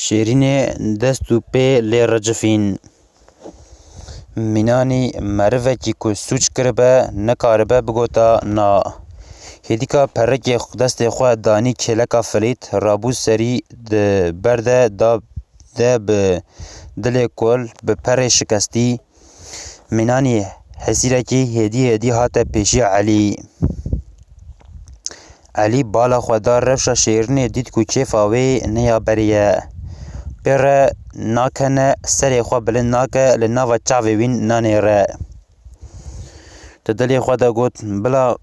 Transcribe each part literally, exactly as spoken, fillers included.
Şêrînê dest û pê lê ricifîn. Mînanî merivekî ku sûc kiribe, nikaribe bigota na. Hêdîka perikê destê xwe danî kêleka Filît, rabû serî di ber de da de bi dilê kol, bi perê şikestî. Mînanî hesîrekî hêdî hêdî hate pêşiya Elî. Elî bala xwe da rewşa Şêrînê, dît ku kêfa wê neya berê ye. Pê re nakene, serê xwe bilind nake, li nava çavê wî nanêre. Di dilê xwe de got, bila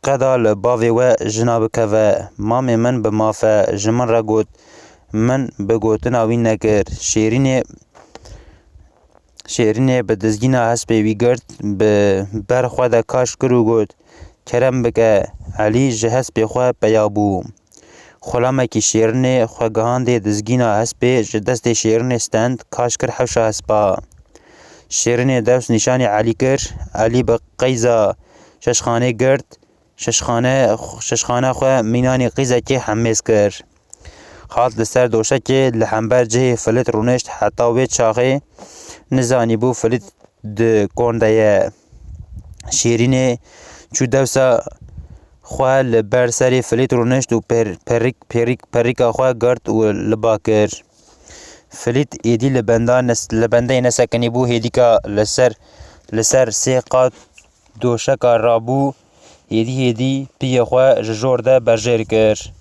qeda li bavê we jina bikeve. Mamê min bi maf e, ji min re got, min bi gotina wî nekir. Şêrînê, Şêrînê bi dizgîna hespê wî girt, bi ber xwe de kaş kir û got, kerem bike, Elî ji hespê xwe peya bû. Xulamekî Şêrînê xwe gihandê dizgîna hespê, ji destê Şêrînê stend, kaş kir hewşa hespa. Şêrînê dewsa nîşanî Elî kir, Elî bi qeyza şeşxanê girt, şeşxane, şeşxana xwe mînanî qîzekê hemêz kir. Hat li ser doşekê li hember cihê Filît rûnişt, heta wê çaxê nizanîbû Filît di kon de ye. Şêrînê çû dewsa xwe li ber serê Filît rûnişt û per-, perîk, perîk, perîka xwe girt û li ba kir. Filît êdî li benda nes-, li bendeyê nesekinî bû, hêdîka li ser, li ser sê qat doşeka rabû, hêdî hêdî piyê xwe ji jor de berjêr kir.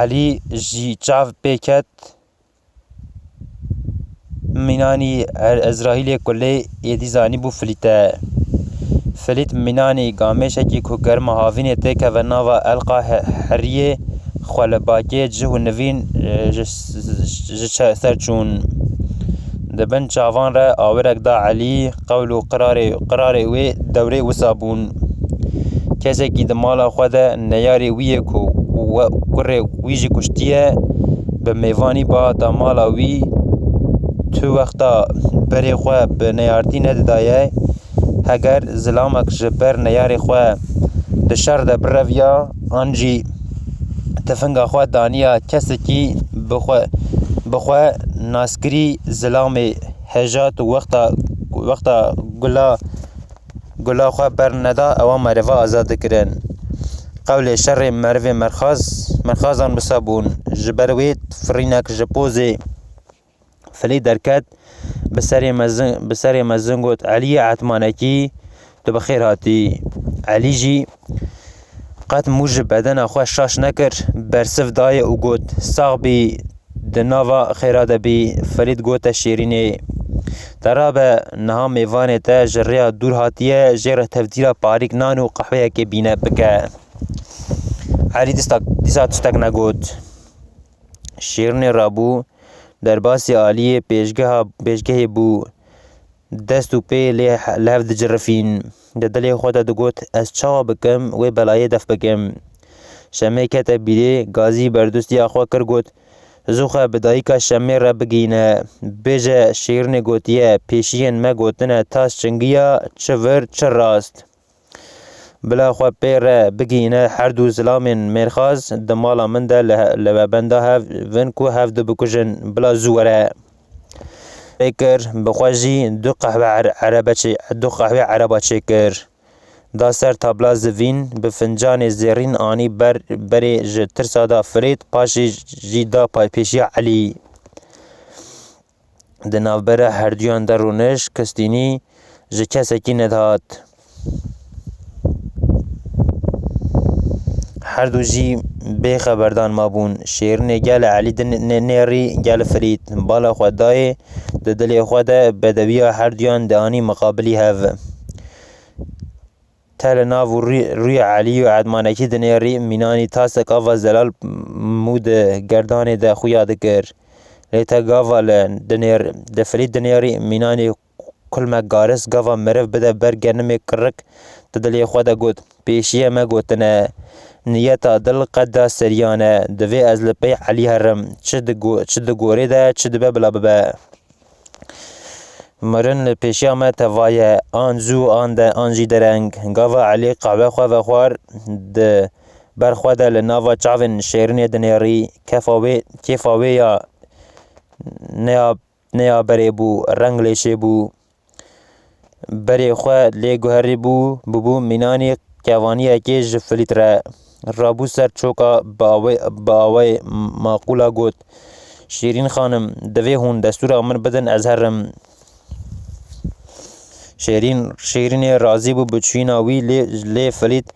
Elî jî çav pê ket, mînanî Er-, Ezrahîlê kulê êdî zanîbû Filît e. Filît mînanî gamêşekî ku germa havînê têkeve nava elqa he-, heriyê xwe li bakê cih û nivîn, e, ji, ji çe-, ser çûn. Di bin çavan re awirek da Elî, qewl û qirarê, qirarê wê dewrê wisa bûn. Kesekî di mala xwe de neyarê wî yê ku we-, kurê wî jî kuştiye, bi mêvanî bihata mala wî, tu wexta berê xwe bi neyartî nedidaye, heger zilamek ji ber neyarê xwe di şer de bireviya, an jî tifinga xwe daniya kesekî bi xwe, bi xwe naskirî zilamê hejat û wexta, wexta gula, gula xwe berneda, ewa merêva azad dikirin. Qewlê şerê merivê merxaz, merxazan wisa bûn. Ji ber wê firînek ji pozê Filî derket, bi serê mezin, bi serê mezin got, Eliyê Etmanekî, tu bi xêr hatî. Elî jî qet mû ji bedena xwe şaş nekir, bersiv dayê û got, sax bî, di nava xêra de bî. Filît gote Şêrînê, te rabe, niha mêvanê te ji rêya dûr hatiye, jê re tevdîra parîk nan û qehweyekê bîne bike. Elî dîsa, dîsa tiştek negot. Şêrînê rabû, derbasî aliyê pêşgeha, pêşgehê bû. Dest û pê lê he-, li hev dicirifîn. Di dilê xwe de digot, ez çawa bikim, wê belayê def bikim. Şemê kete bîrê, gazî berdustiya xwe kir, got, zû xwe bi dayika Şemê re bigihîne. Bêje, Şêrînê gotiye, pêşiyên me gotine, tas çingiya, çi vir, çi rast. Bila xwe pê re bigihîne, her du zilamên mêrxaz di mala min de li, li benda hev vin ku hev du bikujin, bila zû were. Pê kir, bi xwe jî du qehwe er-, erebe çê-, du qehwê ereba çêkir. Da ser tabla zivîn, bi fincanê zêrîn anî ber, berê ji tirsa da Filît, paşê jî da pa-, pêşiya Elî. Di navbera herduyan de rûniş kistînî ji kesekî nedihat. Her du jî bêxeberdan mabûn. Şêrînê gel Elî di nê-, nêrî gel Filît. Bala xwe dayê, di dilê xwe de bedewiya herduyan dianî miqabilî hev. Te li nav û rû-, rûyê Elî û Edmanekî dinêrî, mînanî tasek ava zelal mû di gerdanê de xuya dikir. Lê te gava li dinêr-, di Filît dinêrî, mînanî kulmek garis gava meriv bide ber genimê kirik, di dilê xwe de got, pêşiyê me gotine, niyeta dil qeda seriyan e, divê ez li pey Elî herim, çi di go-, çi di gorê de, çi dibe bila bibe. Mirin li pêşiya me teva ye, an zû, an de, an jî dereng. Gava Elî qehwe xwe vexwar, di ber xwe de li nava çavên Şêrînê dinêrî. Kefa wê, kêfa wê ya neya, neya berê bû, reng lê çêbû. Berê xwe lê guherîbû, bûbû mînanî kevaniyekê ji Filît re. Rabû ser çoka bi awê-, bi awayê maqûla got, "Şêrîn xanim, divê hûn destûra min bidin, ez herim." Şêrîn, Şêrînê razî bû bi çûyîna wî, lê, lê Filît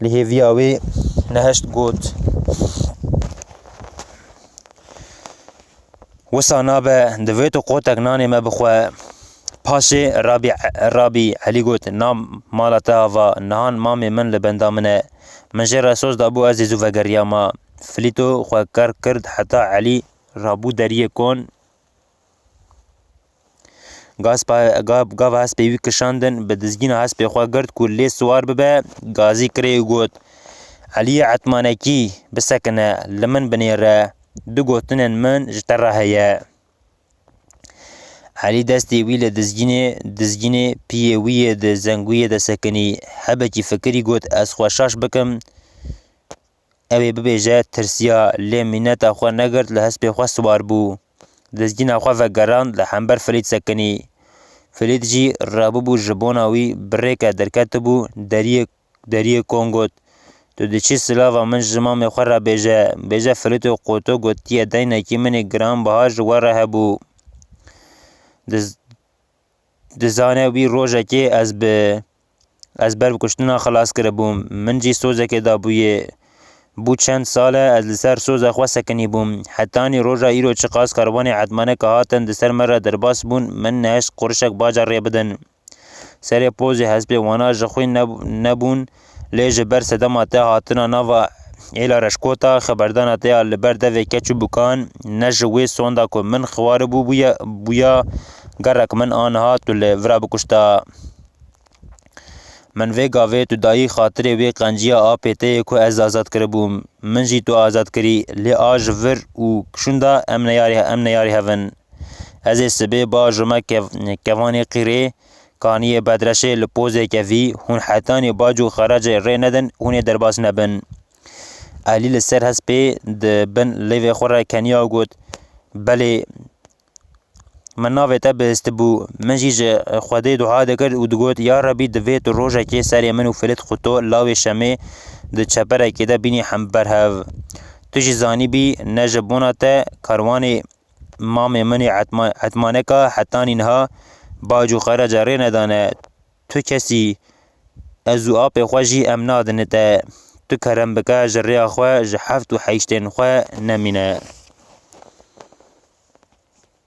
li hêviya wê nehişt, got, "Wisa nabe, divê tu qotek nanê me bixwe." Paşê Rabî, Rabî Elî got, "Na mala te ava, nihan mamê min li benda min e. Min jê re soz dabû, ez ê zû vegeriyama." Filîto xwe ker kir heta Elî rabû deriyê kon. Gaz pa-, ga-, gava hespê wî kişandin, bi dizgîna hespê xwe girt ku lê siwar bibe, gazî kirê û got, "Eliyê Etmanekî, bisekine, li min binêre. Du gotinên min ji te re heye." Elî destê wî li dizgînê, dizgînê piyê wî yê di zengûyê de sekinî. Hebekî fikirî got, "Ez xwe şaş bikim, ew ê bibêje tirsiya, lê mîneta xwe negirt, li hespê xwe siwar bû." Dizgîna xwe vegerand, li hember Filît sekinî. Filît jî rabûbû ji bona wî, bi rêke derketibû deriyê, deriyê kon, got, "Tu diçî silava min ji mamê xwe re bêje, bêje Filîto qoto gotiye, deynekî min ê giranbiha ji we re hebû. Diz-, dizane wî rojekê ez bi, ez ber bi kuştina xilas kiribûm. Min jî sozekê dabûyê. Bû çend sal e ez li ser soza xwe sekinî bûm. Hetanî roja îro çiqas karwanê Etmaneka hatin di ser me re derbas bûn, min nehişt qurişek baca rê bidin." Serê pozê hespê wana ji xwîn neb-, nebûn, lê ji ber sedema te hatina nava êla reşkota, xeberdana te ya li ber devê keç û bûkan, ne ji wê sonda ku min xiwaribû bûye, bûya gerek min aniha tu li vira bikuşta. Min vê gavê tu dayî xatirê wê qenciya apê te yê ku ez azad kiribûm. Min jî tu azad kirî, lê a ji vir û şûnda em neyarî, em neyarî hev in. Ez ê sibê ba ji me kev-, kevanê qîrê, kaniyê bedreşê li pozê kevî, hûn hetanî bac û xeracê rê nedin, hûn ê derbas nebin. Elî li ser hespê di bin lêvê xwe re keniya û got, "Belê, min navê te bihistibû." Min jî ji Xwedê dua dikir û digot, "Ya Rebî, divê tu rojekê serê min û Filît Xuto lawê Şemê di çeperekê de bînî hember hev. Tu jî zanîbî, ne ji bona te karwanê mamê min ê Etma-, Etmaneka hetanî niha bac û xeraca rê nedane. Tu kesî, ez û apê xwe jî em nadine te. Tu kerem bike, ji rêya xwe, ji heft û heştên xwe nemîne."